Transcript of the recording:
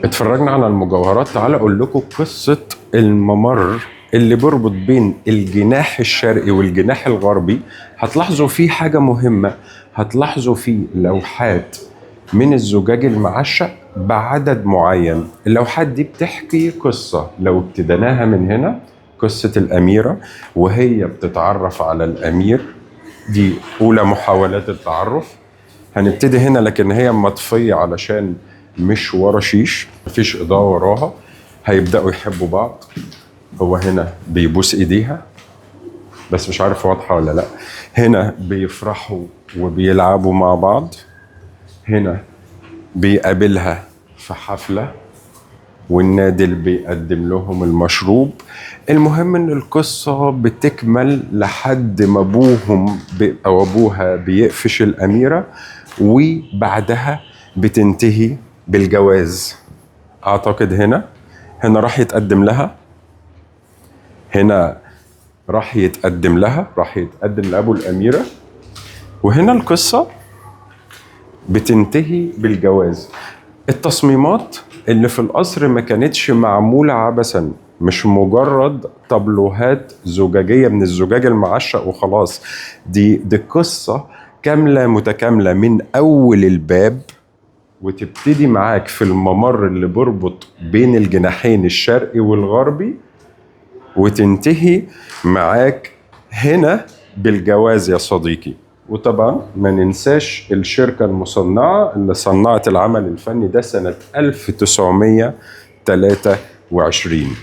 اتفرجنا على المجوهرات، تعالى اقول لكم قصة الممر اللي بيربط بين الجناح الشرقي والجناح الغربي. هتلاحظوا فيه حاجة مهمة، هتلاحظوا فيه لوحات من الزجاج المعشق بعدد معين. اللوحات دي بتحكي قصة. لو ابتديناها من هنا، قصة الأميرة وهي بتتعرف على الأمير، دي أولى محاولات التعرف. هنبتدي هنا، لكن هي مطفية علشان مش ورا شيش، مفيش إضاءة وراها. هيبدأوا يحبوا بعض، هو هنا بيبوس إيديها بس مش عارف واضحة ولا لأ. هنا بيفرحوا وبيلعبوا مع بعض. هنا بيقابلها في حفلة والنادل بيقدم لهم المشروب. المهم ان القصة بتكمل لحد ما ابوهم او ابوها بيقفش الاميرة، وبعدها بتنتهي بالجواز. اعتقد هنا راح يتقدم لها، هنا راح يتقدم لها، راح يتقدم لابو الاميرة، وهنا القصة بتنتهي بالجواز. التصميمات اللي في القصر ما كانتش معمولة عبثا، مش مجرد طابلوهات زجاجية من الزجاج المعشق وخلاص. دي قصة كاملة متكاملة من أول الباب، وتبتدي معاك في الممر اللي بربط بين الجناحين الشرقي والغربي، وتنتهي معاك هنا بالجواز يا صديقي. وطبعا ما ننساش الشركة المصنعة اللي صنعت العمل الفني ده سنة 1923.